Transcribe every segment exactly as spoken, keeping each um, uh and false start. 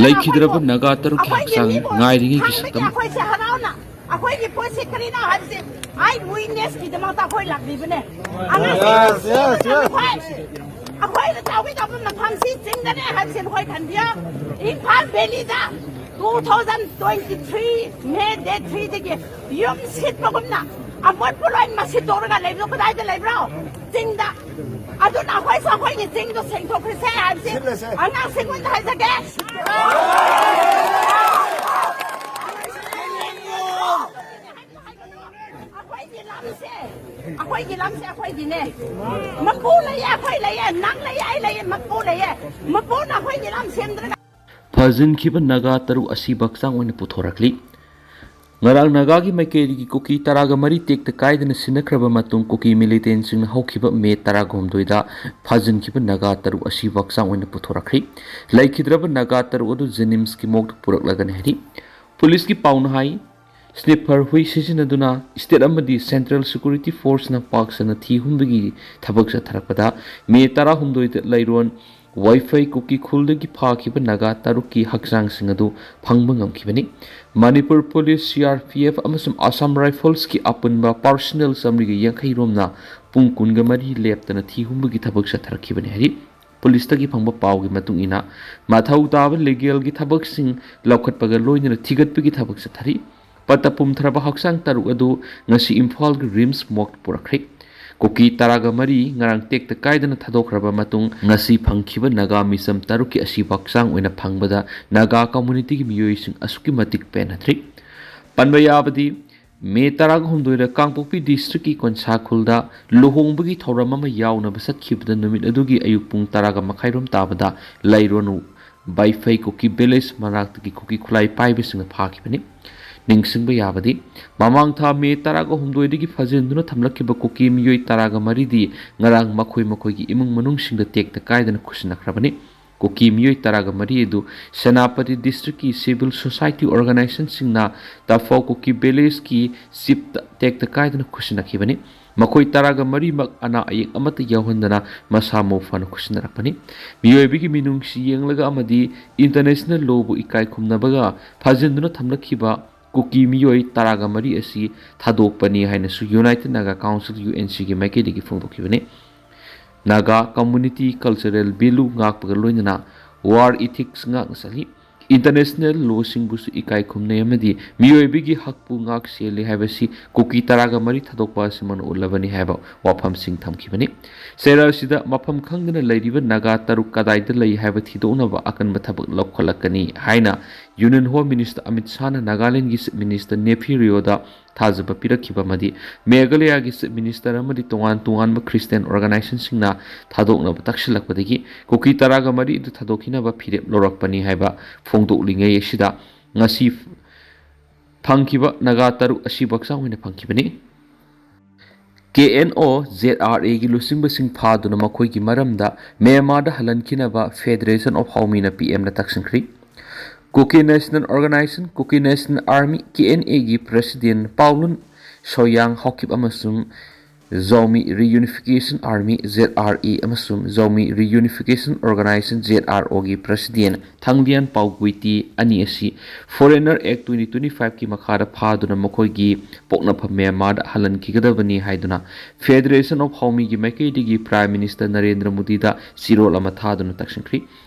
ꯂꯩꯈꯤꯗ꯭ꯔꯕ ꯅꯥꯒꯥ ꯇꯔꯨꯛꯀꯤ ꯍꯛꯆꯥꯡ ꯉꯥꯏꯔꯤꯉꯩꯒꯤ ꯁꯛꯇꯝ꯫ ꯑꯩꯈꯣꯏꯁꯦ ꯍꯔꯥꯎꯅ ꯑꯩꯈꯣꯏꯒꯤ ꯄꯣꯠꯁꯦ ꯀꯔꯤꯅꯣ ꯍꯥꯏꯕꯁꯦ ꯑꯥꯏ ꯋꯤꯠꯅꯦꯁꯀꯤꯗꯃꯛꯇ ꯑꯩꯈꯣꯏ ꯂꯥꯛꯂꯤꯕꯅꯦ꯫ ꯑꯉꯥꯡꯁꯤꯡ ꯑꯩꯈꯣꯏꯅ ꯇꯧꯒꯗꯕ ꯃꯐꯝꯁꯤ ꯆꯤꯡꯗꯅꯦ ꯍꯥꯏꯕꯁꯤ ꯅꯈꯣꯏ ꯈꯟꯕꯤꯌꯨ꯫ Imphal valid two thousand twenty three May date threeꯗꯒꯤ ꯌꯨꯝ ꯁꯤꯠꯄꯒꯨꯝꯅ ꯑꯃꯣꯠꯄ ꯂꯣꯏ ꯃꯁꯤꯠꯇꯣꯛꯂꯒ ꯂꯩꯕꯗꯣ ꯀꯗꯥꯏꯗ ꯂꯩꯕ꯭ꯔꯣ? ꯆꯤꯡꯗ꯫ ꯑꯗꯨꯅ ꯑꯩꯈꯣꯏꯁꯨ ꯑꯩꯈꯣꯏꯒꯤ ꯆꯤꯡꯗꯣ ꯁꯦꯡꯊꯣꯛꯈ꯭ꯔꯁꯦ ꯍꯥꯏꯕꯁꯤ ꯑꯉꯥꯡꯁꯤꯡꯉꯣꯟꯗ ꯍꯥꯏꯖꯒꯦ꯫ ꯑꯩꯈꯣꯏꯒꯤ ꯂꯝꯁꯦ, ꯑꯩꯈꯣꯏꯒꯤ ꯂꯝꯁꯦ ꯑꯩꯈꯣꯏꯒꯤꯅꯦ꯫ ꯃꯄꯨ ꯂꯩꯌꯦ, ꯑꯩꯈꯣꯏ ꯂꯩꯌꯦ, ꯅꯪ ꯂꯩꯌꯦ, ꯑꯩ ꯂꯩꯌꯦ, ꯃꯄꯨ ꯂꯩꯌꯦ꯫ ꯃꯄꯨꯅ ꯑꯩꯈꯣꯏꯒꯤ ꯂꯝ ꯁꯦꯝꯗ꯭ꯔꯒ ꯐꯥꯖꯤꯟꯈꯤꯕ ꯅꯥꯒꯥ ꯇꯔꯨꯛ ꯑꯁꯤ ꯍꯛꯆꯥꯡ ꯑꯣꯏꯅ ꯄꯨꯊꯣꯔꯛꯂꯤ꯫ ꯉꯔꯥꯡ ꯅꯥꯒꯥꯒꯤ ꯃꯥꯏꯀꯩꯗꯒꯤ ꯀꯨꯀꯤ ꯇꯔꯥꯒ ꯃꯔꯤ ꯇꯦꯛꯇ ꯀꯥꯏꯗꯅ ꯁꯤꯟꯅꯈ꯭ꯔꯕ ꯃꯇꯨꯡ, ꯀꯨꯀꯤ ꯃꯤꯂꯤꯇꯦꯟꯁꯤꯡꯅ ꯍꯧꯈꯤꯕ ꯃꯦ ꯇꯔꯥꯒ ꯍꯨꯝꯗꯣꯏꯗ ꯐꯥꯖꯤꯟꯈꯤꯕ ꯅꯥꯒꯥ ꯇꯔꯨꯛ ꯑꯁꯤ ꯍꯛꯆꯥꯡ ꯑꯣꯏꯅ ꯄꯨꯊꯣꯔꯛꯈ꯭ꯔꯦ꯫ ꯂꯩꯈꯤꯗ꯭ꯔꯕ ꯅꯥꯒꯥ ꯇꯔꯨꯛ ꯑꯗꯨ ꯖꯦꯅꯤꯝꯁꯀꯤ ꯃꯣꯔꯒꯇ ꯄꯨꯔꯛꯂꯒꯅꯤ ꯍꯥꯏꯔꯤ꯫ ꯄꯨꯂꯤꯁꯀꯤ ꯄꯥꯎꯅ ꯍꯥꯏ, ꯁ꯭ꯅꯤꯐꯔ ꯍꯨꯏ ꯁꯤꯖꯤꯟꯅꯗꯨꯅ ꯁ꯭ꯇꯦꯠ ꯑꯃꯗꯤ ꯁꯦꯟꯇ꯭ꯔꯦꯜ ꯁꯦꯀ꯭ꯌꯨꯔꯤꯇꯤ ꯐꯣꯔꯁꯅ ꯄꯥꯛ ꯁꯟꯅ ꯊꯤ ꯍꯨꯝꯕꯒꯤ ꯊꯕꯛ ꯆꯠꯊꯔꯛꯄꯗ ꯃꯦ ꯇꯔꯥꯍꯨꯝꯗꯣꯏꯗ ꯂꯩꯔꯣꯟ ꯋꯥꯏꯐꯩ ꯀꯨꯀꯤ ꯈꯨꯜꯗꯒꯤ ꯐꯥꯈꯤꯕ ꯅꯥꯒꯥ ꯇꯔꯨꯛꯀꯤ ꯍꯛꯆꯥꯡꯁꯤꯡ ꯑꯗꯨ ꯐꯪꯕ ꯉꯝꯈꯤꯕꯅꯤ꯫ Manipur police, C R P F ꯑꯃꯁꯨꯡ ꯑꯁꯥꯝ ꯔꯥꯏꯐꯜꯁꯀꯤ ꯑꯄꯨꯟꯕ ꯄꯥꯔꯁꯅꯦꯜ ꯆꯥꯃꯔꯤꯒ ꯌꯥꯡꯈꯩ ꯔꯣꯝꯅ ꯄꯨꯡ ꯀꯨꯟꯒ ꯃꯔꯤ ꯂꯦꯞꯇꯅ ꯊꯤ ꯍꯨꯝꯕꯒꯤ ꯊꯕꯛ ꯆꯠꯊꯔꯛꯈꯤꯕꯅꯤ ꯍꯥꯏꯔꯤ꯫ ꯄꯨꯂꯤꯁꯇꯒꯤ ꯐꯪꯕ ꯄꯥꯎꯒꯤ ꯃꯇꯨꯡ ꯏꯟꯅ, ꯃꯊꯧ ꯇꯥꯕ ꯂꯤꯒꯦꯜꯒꯤ ꯊꯕꯛꯁꯤꯡ ꯂꯧꯈꯠꯄꯒ ꯂꯣꯏꯅꯅ ꯊꯤꯒꯠꯄꯒꯤ ꯊꯕꯛ ꯆꯠꯊꯔꯤ꯫ ꯄꯠꯇ ꯄꯨꯝꯊꯔꯕ ꯍꯛꯆꯥꯡ ꯇꯔꯨꯛ ꯑꯗꯨ ꯉꯁꯤ ꯏꯝꯐꯥꯜꯒꯤ ꯔꯤꯝꯁ ꯃꯣꯔꯒꯇ ꯄꯨꯔꯛꯈ꯭ꯔꯦ꯫ ꯀꯨꯀꯤ ꯇꯔꯥꯒ ꯃꯔꯤ ꯉꯔꯥꯡ ꯇꯦꯛꯇ ꯀꯥꯏꯗꯅ ꯊꯥꯗꯣꯛꯈ꯭ꯔꯕ ꯃꯇꯨꯡ, ꯉꯁꯤ ꯐꯪꯈꯤꯕ ꯅꯥꯒꯥ ꯃꯤꯆꯝ ꯇꯔꯨꯛꯀꯤ ꯑꯁꯤꯕ ꯍꯛꯆꯥꯡ ꯑꯣꯏꯅ ꯐꯪꯕꯗ ꯅꯥꯒꯥ ꯀꯝꯃꯨꯅꯤꯇꯤꯒꯤ ꯃꯤꯑꯣꯏꯁꯤꯡ ꯑꯁꯨꯛꯀꯤ ꯃꯇꯤꯛ ꯄꯦꯟꯅꯗ꯭ꯔꯤ꯫ ꯄꯟꯕ ꯌꯥꯕꯗꯤ, ꯃꯦ ꯇꯔꯥꯒ ꯍꯨꯝꯗꯣꯏꯗ ꯀꯥꯡꯄꯣꯛꯄꯤ ꯗꯤꯁꯇ꯭ꯔꯤꯛꯀꯤ ꯀꯣꯟꯁꯥ ꯈꯨꯜꯗ ꯂꯨꯍꯣꯡꯕꯒꯤ ꯊꯧꯔꯝ ꯑꯃ ꯌꯥꯎꯅꯕ ꯆꯠꯈꯤꯕꯗ ꯅꯨꯃꯤꯠ ꯑꯗꯨꯒꯤ ꯑꯌꯨꯛ ꯄꯨꯡ ꯇꯔꯥꯒ ꯃꯈꯥꯏꯔꯣꯝ ꯇꯥꯕꯗ ꯂꯩꯔꯣꯟ ꯕꯥꯏꯐꯩ ꯀꯨꯀꯤ ꯚꯤꯂꯦꯖ ꯃꯅꯥꯛꯇꯒꯤ ꯀꯨꯀꯤ ꯈꯨꯠꯂꯥꯏ ꯄꯥꯏꯕꯁꯤꯡꯅ ꯐꯥꯈꯤꯕꯅꯤ꯫ ꯅꯤꯡꯁꯤꯡꯕ ꯌꯥꯕꯗꯤ, ꯃꯃꯥꯡ ꯊꯥ ꯃꯦ ꯇꯔꯥꯒ ꯍꯨꯝꯗꯣꯏꯗꯒꯤ ꯐꯥꯖꯤꯟꯗꯨꯅ ꯊꯝꯂꯛꯈꯤꯕ ꯀꯨꯀꯤ ꯃꯤꯑꯣꯏ ꯇꯔꯥꯒ ꯃꯔꯤꯗꯤ ꯉꯔꯥꯡ ꯃꯈꯣꯏ ꯃꯈꯣꯏꯒꯤ ꯏꯃꯨꯡ ꯃꯅꯨꯡꯁꯤꯡꯗ ꯇꯦꯛꯇ ꯀꯥꯏꯗꯅ ꯈꯨꯠꯁꯤꯟꯅꯈ꯭ꯔꯕꯅꯤ꯫ ꯀꯨꯀꯤ ꯃꯤꯑꯣꯏ ꯇꯔꯥꯒ ꯃꯔꯤ ꯑꯗꯨ ꯁꯦꯅꯥꯄꯇꯤ ꯗꯤꯁꯇ꯭ꯔꯤꯛꯀꯤ ꯁꯤꯚꯤꯜ ꯁꯣꯁꯥꯏꯇꯤ ꯑꯣꯔꯒꯅꯥꯏꯖꯦꯁꯟꯁꯤꯡꯅ ꯇꯐꯥꯎ ꯀꯨꯀꯤ ꯚꯤꯂꯦꯖꯀꯤ ꯆꯤꯞꯇ ꯇꯦꯛꯇ ꯀꯥꯏꯗꯅ ꯈꯨꯠꯁꯤꯟꯅꯈꯤꯕꯅꯤ꯫ ꯃꯈꯣꯏ ꯇꯔꯥꯒ ꯃꯔꯤꯃꯛ ꯑꯅꯥ ꯑꯌꯦꯛ ꯑꯃꯠꯇ ꯌꯥꯎꯍꯟꯗꯅ ꯃꯁꯥ ꯃꯎ ꯐꯅ ꯈꯨꯠꯁꯤꯟꯅꯔꯛꯄꯅꯤ꯫ ꯃꯤꯑꯣꯏꯕꯒꯤ ꯃꯤꯅꯨꯡꯁꯤ ꯌꯦꯡꯂꯒ ꯑꯃꯗꯤ international lawꯕꯨ ꯏꯀꯥꯏ ꯈꯨꯝꯅꯕꯒ ꯐꯥꯖꯤꯟꯗꯨꯅ ꯊꯝꯂꯛꯈꯤꯕ ꯀꯨꯀꯤ ꯃꯤꯑꯣꯏ ꯇꯔꯥꯒ ꯃꯔꯤ ꯑꯁꯤ ꯊꯥꯗꯣꯛꯄꯅꯤ ꯍꯥꯏꯅꯁꯨ United Naga Council, UNCꯒꯤ ꯃꯥꯏꯀꯩꯗꯒꯤ ꯐꯣꯡꯗꯣꯛꯈꯤꯕꯅꯤ꯫ Naga community cultural value ꯉꯥꯛꯄꯒ ꯂꯣꯏꯅꯅ war ethics ꯉꯥꯛꯅ ꯆꯠꯂꯤ꯫ International lawꯁꯤꯡꯕꯨꯁꯨ ꯏꯀꯥꯏ ꯈꯨꯝꯅꯩ ꯑꯃꯗꯤ ꯃꯤꯑꯣꯏꯕꯒꯤ ꯍꯛꯄꯨ ꯉꯥꯛ ꯁꯦꯜꯂꯤ ꯍꯥꯏꯕꯁꯤ ꯀꯨꯀꯤ ꯇꯔꯥꯒ ꯃꯔꯤ ꯊꯥꯗꯣꯛꯄ ꯑꯁꯤꯃꯛꯅ ꯎꯠꯂꯕꯅꯤ ꯍꯥꯏꯕ ꯋꯥꯐꯝꯁꯤꯡ ꯊꯝꯈꯤꯕꯅꯤ꯫ ꯆꯩꯔꯥꯛ ꯑꯁꯤꯗ ꯃꯐꯝ ꯈꯪꯗꯅ ꯂꯩꯔꯤꯕ ꯅꯥꯒꯥ ꯇꯔꯨꯛ ꯀꯗꯥꯏꯗ ꯂꯩ ꯍꯥꯏꯕ ꯊꯤꯗꯣꯛꯅꯕ ꯑꯀꯟꯕ ꯊꯕꯛ ꯂꯧꯈꯠꯂꯛꯀꯅꯤ ꯍꯥꯏꯅ Union Home Minister ꯑꯃꯤꯠ ꯁꯥꯍꯅ ꯅꯥꯒꯥꯂꯦꯟꯗꯒꯤ Chief Minister ꯅꯦꯐꯤ ꯔꯤꯑꯣꯗ ꯊꯥꯖꯕ ꯄꯤꯔꯛꯈꯤꯕ ꯑꯃꯗꯤ ꯃꯦꯘꯥꯂꯌꯥꯒꯤ Chief Minister ꯑꯃꯗꯤ ꯇꯣꯉꯥꯟ ꯇꯣꯉꯥꯟꯕ Christian organizationꯁꯤꯡꯅ ꯊꯥꯗꯣꯛꯅꯕ ꯇꯛꯁꯤꯜꯂꯛꯄꯗꯒꯤ ꯀꯨꯀꯤ ꯇꯔꯥꯒ ꯃꯔꯤ ꯑꯗꯨ ꯊꯥꯗꯣꯛꯈꯤꯅꯕ ꯐꯤꯔꯦꯞ ꯂꯧꯔꯛꯄꯅꯤ ꯍꯥꯏꯕ ꯐꯣꯡꯗꯣꯛꯂꯤꯉꯩ ꯑꯁꯤꯗ ꯉꯁꯤ ꯐꯪꯈꯤꯕ ꯅꯥꯒꯥ ꯇꯔꯨꯛ ꯑꯁꯤ ꯍꯛꯆꯥꯡ ꯑꯣꯏꯅ ꯐꯪꯈꯤꯕꯅꯤ꯫ KNO ZRAꯒꯤ ꯂꯨꯆꯤꯡꯕꯁꯤꯡ ꯐꯥꯗꯨꯅ ꯃꯈꯣꯏꯒꯤ ꯃꯔꯝꯗ ꯃ꯭ꯌꯥꯟꯃꯥꯔꯗ ꯍꯜꯍꯟꯈꯤꯅꯕ Federation of Haomeeꯅ PMꯗ ꯇꯛꯁꯤꯟꯈ꯭ꯔꯤ꯫ Kuki National Organization, Kuki National Army, KNAꯒꯤ President Paulun Soyang Haokip ꯑꯃꯁꯨꯡ Zomi Reunification Army, ZRA, ꯑꯃꯁꯨꯡ Zomi Reunification Organization, ZROꯒꯤ President ꯊꯥꯡꯂꯤꯌꯥꯟ ꯄꯥꯎꯒꯨꯏꯇꯤ ꯑꯅꯤ ꯑꯁꯤ Foreigner Act twenty twenty fiveꯀꯤ ꯃꯈꯥꯗ ꯐꯥꯗꯨꯅ ꯃꯈꯣꯏꯒꯤ ꯄꯣꯛꯅꯐꯝ ꯃ꯭ꯌꯥꯟꯃꯥꯔꯗ ꯍꯜꯍꯟꯈꯤꯒꯗꯕꯅꯤ ꯍꯥꯏꯗꯨꯅ Federation of Haomeeꯒꯤ ꯃꯥꯏꯀꯩꯗꯒꯤ Prime Minister ꯅꯔꯦꯟꯗ꯭ꯔ ꯃꯣꯗꯤꯗ ꯆꯦꯔꯣꯜ ꯑꯃ ꯊꯥꯗꯨꯅ ꯇꯛꯁꯤꯟꯈ꯭ꯔꯤ꯫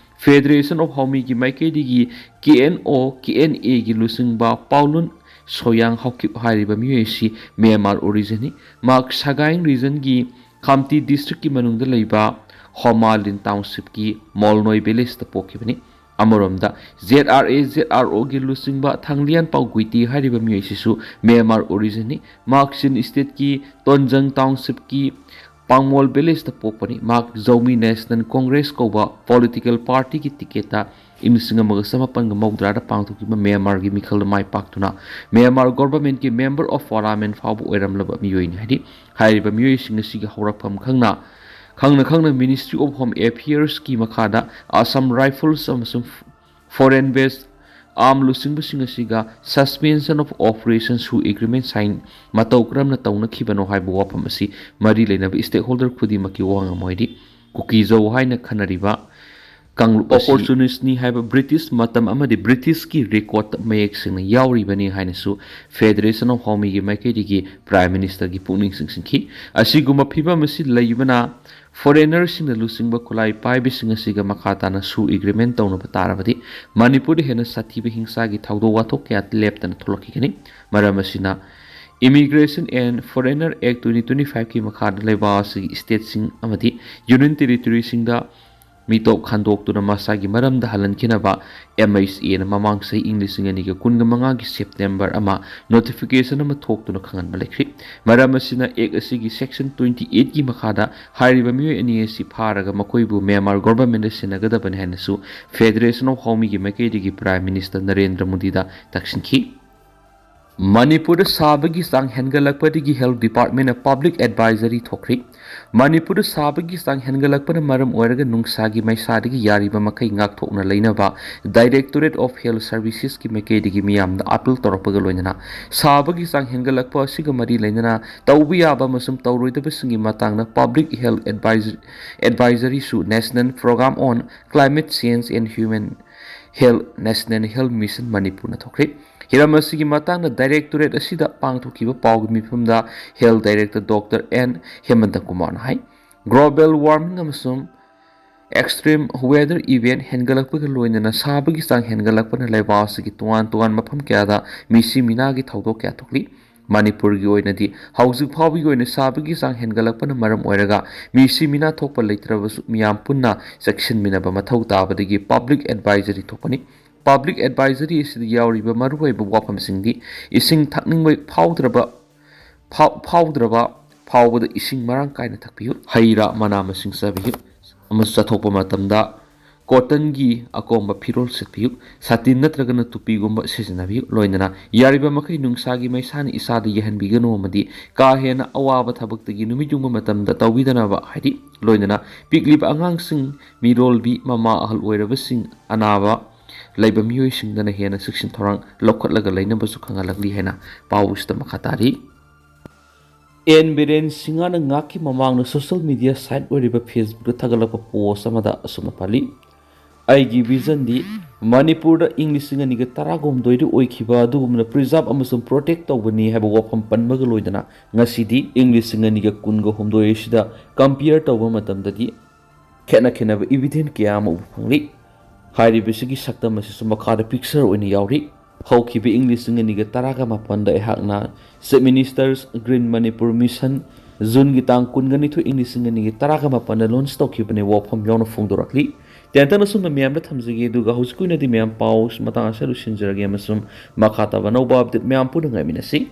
Federation of Haomeeꯒꯤ ꯃꯥꯏꯀꯩꯗꯒꯤ KNO, KNAꯒꯤ ꯂꯨꯆꯤꯡꯕ ꯄꯥꯎꯂꯨꯟ ꯁꯣꯌꯥꯡ ꯍꯥꯎꯀꯤꯞ ꯍꯥꯏꯔꯤꯕ ꯃꯤꯑꯣꯏ ꯑꯁꯤ ꯃ꯭ꯌꯥꯟꯃꯥꯔ originꯅꯤ꯫ ꯃꯍꯥꯛ ꯁꯒꯥꯏꯡ regionꯀꯤ ꯈꯥꯝꯇꯤ districtꯀꯤ ꯃꯅꯨꯡꯗ ꯂꯩꯕ ꯍꯣꯃꯥꯂꯤꯟ townshipꯀꯤ ꯃꯣꯜꯅꯣꯏ villageꯇ ꯄꯣꯛꯈꯤꯕꯅꯤ꯫ ꯑꯃꯔꯣꯝꯗ ZRA, ZROꯒꯤ ꯂꯨꯆꯤꯡꯕ ꯊꯥꯡꯂꯤꯌꯥꯟ ꯄꯥꯎꯒꯨꯏꯇꯤ ꯍꯥꯏꯔꯤꯕ ꯃꯤꯑꯣꯏ ꯑꯁꯤꯁꯨ ꯃ꯭ꯌꯥꯟꯃꯥꯔ originꯅꯤ꯫ ꯃꯍꯥꯛ ꯆꯤꯟ stateꯀꯤ ꯇꯣꯟꯖꯪ townshipꯀꯤ ꯄꯥꯡꯃꯣꯜ villageꯇ ꯄꯣꯛꯄꯅꯤ꯫ ꯃꯍꯥꯛ ꯖꯧꯃꯤ National Congress ꯀꯧꯕ political partyꯒꯤ ticketꯇ ꯏꯪ ꯂꯤꯁꯤꯡ ꯑꯃꯒ ꯆꯃꯥꯄꯟꯒ ꯃꯧꯗ꯭ꯔꯥꯗ ꯄꯥꯡꯊꯣꯛꯈꯤꯕ ꯃ꯭ꯌꯥꯟꯃꯥꯔꯒꯤ ꯃꯤꯈꯜꯗ ꯃꯥꯏ ꯄꯥꯛꯇꯨꯅ ꯃ꯭ꯌꯥꯟꯃꯥꯔ governmentꯀꯤ Member of Parliament ꯐꯥꯎꯕ ꯑꯣꯏꯔꯝꯂꯕ ꯃꯤꯑꯣꯏꯅꯤ ꯍꯥꯏꯔꯤ꯫ ꯍꯥꯏꯔꯤꯕ ꯃꯤꯑꯣꯏꯁꯤꯡ ꯑꯁꯤꯒꯤ ꯍꯧꯔꯛꯐꯝ ꯈꯪꯅ, ꯈꯪꯅ ꯈꯪꯅ Ministry of Home Affairsꯀꯤ ꯃꯈꯥꯗ Assam Rifles ꯑꯃꯁꯨꯡ Foreign Based ꯑꯥꯔꯝ ꯂꯨꯆꯤꯡꯕꯁꯤꯡ ꯑꯁꯤꯒ Suspension of Operation ꯁꯨ ꯑꯦꯒ꯭ꯔꯤꯃꯦꯟ ꯁꯥꯏꯟ ꯃꯇꯧ ꯀꯔꯝꯅ ꯇꯧꯅꯈꯤꯕꯅꯣ ꯍꯥꯏꯕ ꯋꯥꯐꯝ ꯑꯁꯤ ꯃꯔꯤ ꯂꯩꯅꯕ ꯁ꯭ꯇꯦꯛꯍꯣꯜꯗꯔ ꯈꯨꯗꯤꯡꯃꯛꯀꯤ ꯋꯥꯉꯥꯡ ꯑꯣꯏꯔꯤ꯫ ꯀꯨꯀꯤꯖꯧ ꯍꯥꯏꯅ ꯈꯟꯅꯔꯤꯕ ꯀꯥꯡꯂꯨꯞ ꯑꯁꯤ ꯑꯣꯄꯣꯔꯆꯨꯅꯤꯁ꯭ꯠꯅꯤ ꯍꯥꯏꯕ ꯕ꯭ꯔꯤꯇꯤꯁ ꯃꯇꯝ ꯑꯃꯗꯤ ꯕ꯭ꯔꯤꯇꯤꯁꯀꯤ ꯔꯦꯀꯣꯔꯗ ꯃꯌꯦꯛ ꯁꯦꯡꯅ ꯌꯥꯎꯔꯤꯕꯅꯤ ꯍꯥꯏꯅꯁꯨ ꯐꯦꯗꯔꯦꯁꯟ ꯑꯣꯐ ꯍꯥꯎꯃꯤꯒꯤ ꯃꯥꯏꯀꯩꯗꯒꯤ ꯄ꯭ꯔꯥꯏꯝ ꯃꯤꯅꯤꯁꯇꯔꯒꯤ ꯄꯨꯛꯅꯤꯡ ꯆꯤꯡꯁꯤꯟꯈꯤ꯫ ꯑꯁꯤꯒꯨꯝꯕ ꯐꯤꯕꯝ ꯑꯁꯤ ꯂꯩꯕꯅ ꯐꯣꯔꯦꯅꯔꯁꯤꯡꯅ ꯂꯨꯆꯤꯡꯕ ꯈꯨꯠꯂꯥꯏ ꯄꯥꯏꯕꯁꯤꯡ ꯑꯁꯤꯒ ꯃꯈꯥ ꯇꯥꯅ ꯁꯨ ꯑꯦꯒ꯭ꯔꯤꯃꯦꯟ ꯇꯧꯅꯕ ꯇꯥꯔꯕꯗꯤ ꯃꯅꯤꯄꯨꯔꯗ ꯍꯦꯟꯅ ꯁꯥꯊꯤꯕ ꯍꯤꯡꯁꯥꯒꯤ ꯊꯧꯗꯣꯛ ꯋꯥꯊꯣꯛ ꯀꯌꯥ ꯂꯦꯞꯇꯅ ꯊꯣꯛꯂꯛꯈꯤꯒꯅꯤ꯫ ꯃꯔꯝ ꯑꯁꯤꯅ Immigration and Foreigner Act twenty twenty-five ꯀꯤ ꯃꯈꯥꯗ ꯂꯩꯕꯥꯛ ꯑꯁꯤꯒꯤ ꯁ꯭ꯇꯦꯠꯁꯤꯡ ꯑꯃꯗꯤ ꯌꯨꯅꯤꯌꯟ ꯇꯦꯔꯤꯇꯣꯔꯤꯁꯤꯡꯗ ꯃꯤꯇꯣꯞ ꯈꯟꯗꯣꯛꯇꯨꯅ ꯃꯁꯥꯒꯤ ꯃꯔꯝꯗ ꯍꯜꯍꯟꯈꯤꯅꯕ ꯑꯦꯝ ꯑꯩꯆ ꯑꯦꯅ ꯃꯃꯥꯡ ꯆꯍꯤ ꯏꯪ ꯂꯤꯁꯤꯡ ꯑꯅꯤꯒ ꯀꯨꯟꯒ ꯃꯉꯥꯒꯤ ꯁꯦꯞꯇꯦꯝꯕꯔ ꯑꯃ ꯅꯣꯇꯤꯐꯤꯀꯦꯁꯟ ꯑꯃ ꯊꯣꯛꯇꯨꯅ ꯈꯪꯍꯟꯕ ꯂꯩꯈ꯭ꯔꯤ꯫ ꯃꯔꯝ ꯑꯁꯤꯅ ꯑꯦꯛ ꯑꯁꯤꯒꯤ ꯁꯦꯛꯁꯟ ꯇ꯭ꯋꯦꯟꯇꯤ ꯑꯩꯠꯀꯤ ꯃꯈꯥꯗ ꯍꯥꯏꯔꯤꯕ ꯃꯤꯑꯣꯏ ꯑꯅꯤ ꯑꯁꯤ ꯐꯥꯔꯒ ꯃꯈꯣꯏꯕꯨ ꯃ꯭ꯌꯥꯟꯃꯥꯔ ꯒꯣꯚꯔꯟꯃꯦꯟꯗ ꯁꯤꯟꯅꯒꯗꯕꯅꯤ ꯍꯥꯏꯅꯁꯨ ꯐꯦꯗꯔꯦꯁꯟ ꯑꯣꯐ ꯍꯥꯎꯃꯤꯒꯤ ꯃꯥꯏꯀꯩꯗꯒꯤ ꯄ꯭ꯔꯥꯏꯝ ꯃꯤꯅꯤꯁꯇꯔ ꯅꯔꯦꯟꯗ꯭ꯔ ꯃꯣꯗꯤꯗ ꯇꯛꯁꯤꯟꯈꯤ꯫ ꯃꯅꯤꯄꯨꯔꯗ ꯁꯥꯕꯒꯤ ꯆꯥꯡ ꯍꯦꯟꯒꯠꯂꯛꯄꯗꯒꯤ ꯍꯦꯜꯊ ꯗꯤꯄꯥꯔꯠꯃꯦꯟꯅ ꯄꯕ꯭ꯂꯤꯛ ꯑꯦꯗꯚꯥꯏꯖꯔꯤ ꯊꯣꯛꯈ꯭ꯔꯤ꯫ ꯃꯅꯤꯄꯨꯔꯗ ꯁꯥꯕꯒꯤ ꯆꯥꯡ ꯍꯦꯟꯒꯠꯂꯛꯄꯅ ꯃꯔꯝ ꯑꯣꯏꯔꯒ ꯅꯨꯡꯁꯥꯒꯤ ꯃꯩꯁꯥꯗꯒꯤ ꯌꯥꯔꯤꯕ ꯃꯈꯩ ꯉꯥꯛꯊꯣꯛꯅ ꯂꯩꯅꯕ Directorate of Health Servicesꯀꯤ ꯃꯥꯏꯀꯩꯗꯒꯤ ꯃꯤꯌꯥꯝꯗ ꯑꯄꯤꯜ ꯇꯧꯔꯛꯄꯒ ꯂꯣꯏꯅꯅ ꯁꯥꯕꯒꯤ ꯆꯥꯡ ꯍꯦꯟꯒꯠꯂꯛꯄ ꯑꯁꯤꯒ ꯃꯔꯤ ꯂꯩꯅꯅ ꯇꯧꯕ ꯌꯥꯕ ꯑꯃꯁꯨꯡ ꯇꯧꯔꯣꯏꯗꯕꯁꯤꯡꯒꯤ ꯃꯇꯥꯡꯗ ꯄꯕ꯭ꯂꯤꯛ ꯍꯦꯜꯊ ꯑꯦꯗꯚꯥꯏꯖ-, ꯑꯦꯗꯚꯥꯏꯖꯔꯤꯁꯨ National Program on Climate Change and Human Health, National Health Mission ꯃꯅꯤꯄꯨꯔꯅ ꯊꯣꯛꯈ꯭ꯔꯤ꯫ ꯍꯤꯔꯝ ꯑꯁꯤꯒꯤ ꯃꯇꯥꯡꯗ ꯗꯥꯏꯔꯦꯛꯇꯣꯔꯦꯠ ꯑꯁꯤꯗ ꯄꯥꯡꯊꯣꯛꯈꯤꯕ ꯄꯥꯎꯒꯤ ꯃꯤꯐꯝꯗ ꯍꯦꯜꯊ ꯗꯥꯏꯔꯦꯛꯇꯔ ꯗꯣꯛꯇꯔ ꯑꯦꯟ ꯍꯦꯃꯟꯇ ꯀꯨꯃꯥꯔꯅ ꯍꯥꯏ, ꯒ꯭ꯂꯣꯕꯦꯜ ꯋꯥꯔꯃꯤꯡ ꯑꯃꯁꯨꯡ ꯑꯦꯛꯁꯇ꯭ꯔꯤꯝ ꯋꯦꯗꯔ ꯏꯚꯦꯟ ꯍꯦꯟꯒꯠꯂꯛꯄꯒ ꯂꯣꯏꯅꯅ ꯁꯥꯕꯒꯤ ꯆꯥꯡ ꯍꯦꯟꯒꯠꯂꯛꯄꯅ ꯂꯩꯕꯥꯛ ꯑꯁꯤꯒꯤ ꯇꯣꯉꯥꯟ ꯇꯣꯉꯥꯟꯕ ꯃꯐꯝ ꯀꯌꯥꯗ ꯃꯤꯁꯤ ꯃꯤꯅꯥꯒꯤ ꯊꯧꯗꯣꯛ ꯀꯌꯥ ꯊꯣꯛꯂꯤ꯫ ꯃꯅꯤꯄꯨꯔꯒꯤ ꯑꯣꯏꯅꯗꯤ ꯍꯧꯖꯤꯛ ꯐꯥꯎꯕꯒꯤ ꯑꯣꯏꯅ ꯁꯥꯕꯒꯤ ꯆꯥꯡ ꯍꯦꯟꯒꯠꯂꯛꯄꯅ ꯃꯔꯝ ꯑꯣꯏꯔꯒ ꯃꯤꯁꯤ ꯃꯤꯅꯥ ꯊꯣꯛꯄ ꯂꯩꯇ꯭ꯔꯕꯁꯨ ꯃꯤꯌꯥꯝ ꯄꯨꯟꯅ ꯆꯦꯛꯁꯤꯟꯃꯤꯟꯅꯕ ꯃꯊꯧ ꯇꯥꯕꯗꯒꯤ ꯄꯕ꯭ꯂꯤꯛ ꯑꯦꯗꯚꯥꯏꯖꯔꯤ ꯊꯣꯛꯄꯅꯤ꯫ ꯄꯕ꯭ꯂꯤꯛ ꯑꯦꯗꯚꯥꯏꯖꯔꯤ ꯑꯁꯤꯗ ꯌꯥꯎꯔꯤꯕ ꯃꯔꯨꯑꯣꯏꯕ ꯋꯥꯐꯝꯁꯤꯡꯗꯤ ꯏꯁꯤꯡ ꯊꯛꯅꯤꯡꯕ ꯐꯥꯎꯗ꯭ꯔꯕ, ꯐꯥꯎ-, ꯐꯥꯎꯗ꯭ꯔꯕ ꯐꯥꯎꯕꯗ ꯏꯁꯤꯡ ꯃꯔꯥꯡ ꯀꯥꯏꯅ ꯊꯛꯄꯤꯌꯨ, ꯍꯩ ꯔꯥ ꯃꯅꯥ ꯃꯁꯤꯡ ꯆꯥꯕꯤꯌꯨ ꯑꯃꯁꯨꯡ ꯆꯠꯊꯣꯛꯄ ꯃꯇꯝꯗ ꯀꯣꯇꯟꯒꯤ ꯑꯀꯣꯝꯕ ꯐꯤꯔꯣꯜ ꯁꯦꯠꯄꯤꯌꯨ, ꯁꯥꯇꯤꯟ ꯅꯠꯇ꯭ꯔꯒꯅ ꯇꯨꯄꯤꯒꯨꯝꯕ ꯁꯤꯖꯤꯟꯅꯕꯤꯌꯨ, ꯂꯣꯏꯅꯅ ꯌꯥꯔꯤꯕ ꯃꯈꯩ ꯅꯨꯡꯁꯥꯒꯤ ꯃꯩꯁꯥꯅ ꯏꯁꯥꯗ ꯌꯩꯍꯟꯕꯤꯒꯅꯨ ꯑꯃꯗꯤ ꯀꯥ ꯍꯦꯟꯅ ꯑꯋꯥꯕ ꯊꯕꯛꯇꯒꯤ ꯅꯨꯃꯤꯠ ꯌꯨꯡꯕ ꯃꯇꯝꯗ ꯇꯧꯕꯤꯗꯅꯕ ꯍꯥꯏꯗꯤ ꯂꯣꯏꯅꯅ ꯄꯤꯛꯂꯤꯕ ꯑꯉꯥꯡꯁꯤꯡ, ꯃꯤꯔꯣꯜꯕꯤ, ꯃꯃꯥ ꯑꯍꯜ ꯑꯣꯏꯔꯕꯁꯤꯡ, ꯑꯅꯥꯕ, ꯂꯩꯕ ꯃꯤꯑꯣꯏꯁꯤꯡꯗꯅ ꯍꯦꯟꯅ ꯆꯦꯛꯁꯤꯟ ꯊꯧꯔꯥꯡ ꯂꯧꯈꯠꯂꯒ ꯂꯩꯅꯕꯁꯨ ꯈꯪꯍꯜꯂꯛꯂꯤ ꯍꯥꯏꯅ ꯄꯥꯎꯁꯤꯗ ꯃꯈꯥ ꯇꯥꯔꯤ꯫ ꯑꯦꯟ ꯕꯤꯔꯦꯟ ꯁꯤꯡꯍꯅ ꯉꯥꯏꯍꯥꯛꯀꯤ ꯃꯃꯥꯡꯗ social media site ꯑꯣꯏꯔꯤꯕ Facebookꯇ ꯊꯥꯒꯠꯂꯛꯄ post ꯑꯃꯗ ꯑꯁꯨꯝꯅ ꯄꯜꯂꯤ, "ꯑꯩꯒꯤ visionꯗꯤ ꯃꯅꯤꯄꯨꯔꯗ ꯏꯪ ꯂꯤꯁꯤꯡ ꯑꯅꯤꯒ ꯇꯔꯥꯒ ꯍꯨꯝꯗꯣꯏꯗ ꯑꯣꯏꯈꯤꯕ ꯑꯗꯨꯒꯨꯝꯅ preserve ꯑꯃꯁꯨꯡ protect ꯇꯧꯕꯅꯤ" ꯍꯥꯏꯕ ꯋꯥꯐꯝ ꯄꯟꯕꯒ ꯂꯣꯏꯅꯅ ꯉꯁꯤꯗꯤ ꯏꯪ ꯂꯤꯁꯤꯡ ꯑꯅꯤꯒ ꯀꯨꯟꯒ ꯍꯨꯝꯗꯣꯏ ꯑꯁꯤꯗ compare ꯇꯧꯕ ꯃꯇꯝꯗꯗꯤ ꯈꯦꯠꯅ ꯈꯦꯠꯅꯕ evident ꯀꯌꯥ ꯑꯃ ꯎꯕ ꯐꯪꯂꯤ꯫ ꯍꯥꯏꯔꯤꯕꯁꯤꯒꯤ ꯁꯛꯇꯝ ꯑꯁꯤꯁꯨ ꯃꯈꯥꯗ picture ꯑꯣꯏꯅ ꯌꯥꯎꯔꯤ꯫ ꯍꯧꯈꯤꯕ ꯏꯪ ꯂꯤꯁꯤꯡ ꯑꯅꯤꯒ ꯇꯔꯥꯒ ꯃꯥꯄꯟꯗ ꯑꯩꯍꯥꯛꯅ Chief Minister's Green Manipur Mission Juneꯒꯤ ꯇꯥꯡ ꯀꯨꯟꯒ ꯅꯤꯊꯣꯏ, ꯏꯪ ꯂꯤꯁꯤꯡ ꯑꯅꯤꯒ ꯇꯔꯥꯒ ꯃꯥꯄꯟꯗ launch ꯇꯧꯈꯤꯕꯅꯤ, ꯋꯥꯐꯝ ꯌꯥꯎꯅ ꯐꯣꯡꯗꯣꯔꯛꯂꯤ꯫ ꯇꯦꯟꯇꯛꯅ ꯁꯨꯝꯅ ꯃꯌꯥꯝꯗ ꯊꯝꯖꯒꯦ, ꯑꯗꯨꯒ ꯍꯧꯖꯤꯛꯀꯤ ꯑꯣꯏꯅꯗꯤ ꯃꯌꯥꯝ ꯄꯥꯎ ꯃꯇꯥꯡ ꯑꯁꯤꯗ ꯂꯣꯏꯁꯤꯟꯖꯔꯒꯦ ꯑꯃꯁꯨꯡ ꯃꯈꯥ ꯇꯥꯕ ꯑꯅꯧꯕ update ꯃꯌꯥꯝ ꯄꯨꯟꯅ ꯉꯥꯏꯃꯤꯟꯅꯁꯤ꯫